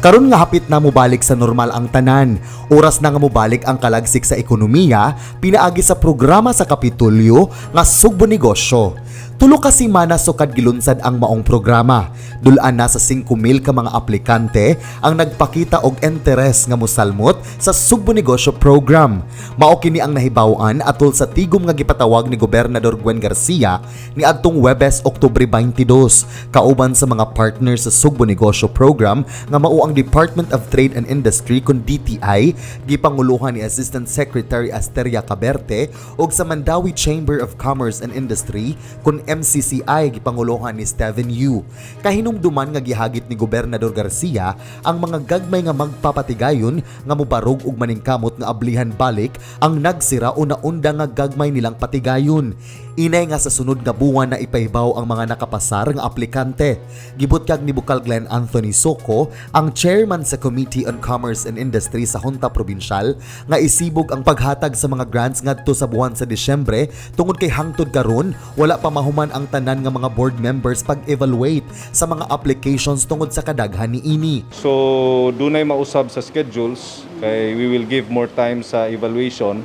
Karon nga hapit na mobalik sa normal ang tanan, oras na nga mobalik ang kalagsik sa ekonomiya pinaagi sa programa sa Kapitolyo nga Sugbo Negosyo. 3 ka semana sukad gilunsad ang maong programa. Dul-an na sa 5,000 ka mga aplikante ang nagpakita og interes nga mosalmot sa Sugbo Negosyo program. Mao kini ang nahibaw-an atol sa tigom nga gipatawag ni Gobernador Gwen Garcia niadtong Webes, Oktubre 22, kauban sa mga partner sa Sugbo Negosyo program nga mao ang Department of Trade and Industry kun DTI, gipanguluhan ni Assistant Secretary Asteria Caberte, ug sa Mandaue Chamber of Commerce and Industry kun MCCI, gipanguluhan ni Steven Yu. Kahinumduman nga gihagit ni Gobernador Garcia ang mga gagmay nga magpapatigayon nga mobarog ug maningkamot nga ablihan balik ang nagsira o naunda nga gagmay nilang patigayon. Inay nga sa sunod nga buwan na ipahibaw ang mga nakapasar nga aplikante. Gibutyag ni Bukal Glenn Anthony Soco, ang chairman sa Committee on Commerce and Industry sa Junta Provincial, nga isibog ang paghatag sa mga grants ngadto sa buwan sa Disyembre tungod kay hangtod karon wala pa mahuman ang tanan nga mga board members pag-evaluate sa mga applications tungod sa kadaghan niini. So dunay mausab sa schedules kay we will give more time sa evaluation.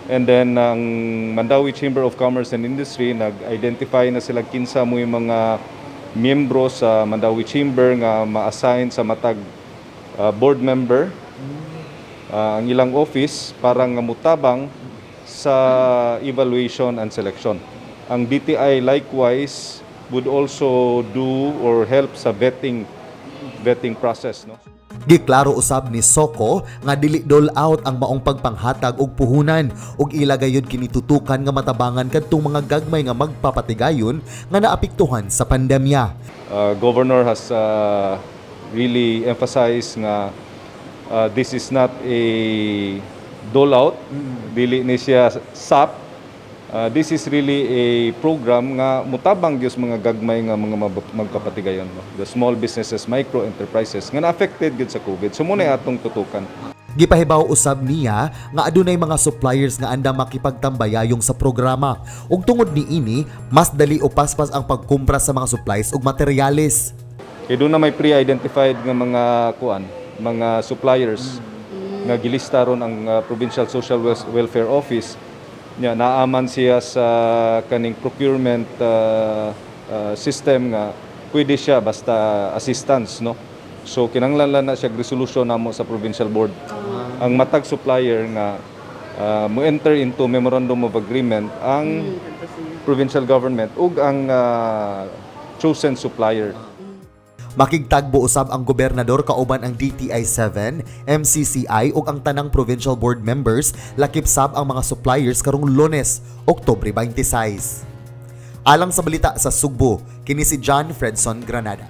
And then ang Mandaue Chamber of Commerce and Industry, nag-identify na sila kinsa mo yung mga miyembro sa Mandaue Chamber nga ma-assign sa matag board member ang ilang office para nga mutabang sa evaluation and selection. Ang DTI likewise would also do or help sa vetting process, no. Giklaro usab ni Soco nga dili dole out ang maong pagpanghatag og puhunan ug ila gayud kini tutukan nga matabangan kadtong mga gagmay nga magpapatigayon nga naapektuhan sa pandemya. Governor has really emphasized nga this is not a dole out, dili ni siya SAP. This is really a program nga mutabang gyud sa mga gagmay nga mga magpapatigayon, no? The small businesses, micro enterprises nga na-affected gyud sa COVID. So mao na atong tutukan. Gipahibaw usab niya nga adunay mga suppliers nga andam makipagtambayayong sa programa ug tungod niini mas dali o paspas ang pagkumpra sa mga supplies ug materyales. Kay duna may pre-identified nga mga kuan, mga suppliers nga gilista ron ang Provincial Social Welfare Office. Nya naaman siya sa kaning procurement system nga pwede siya basta assistance, no. So kinahanglan lang na siya resolution namo sa provincial board. Ang matag supplier nga mo enter into memorandum of agreement ang provincial government ug ang chosen supplier. Makigtagbo usab ang gobernador kauban ang DTI 7, MCCI ug ang tanang provincial board members lakip sab ang mga suppliers karong Lunes, Oktubre 26. Alang sa Balita sa Sugbo, kini si John Fredson Granada.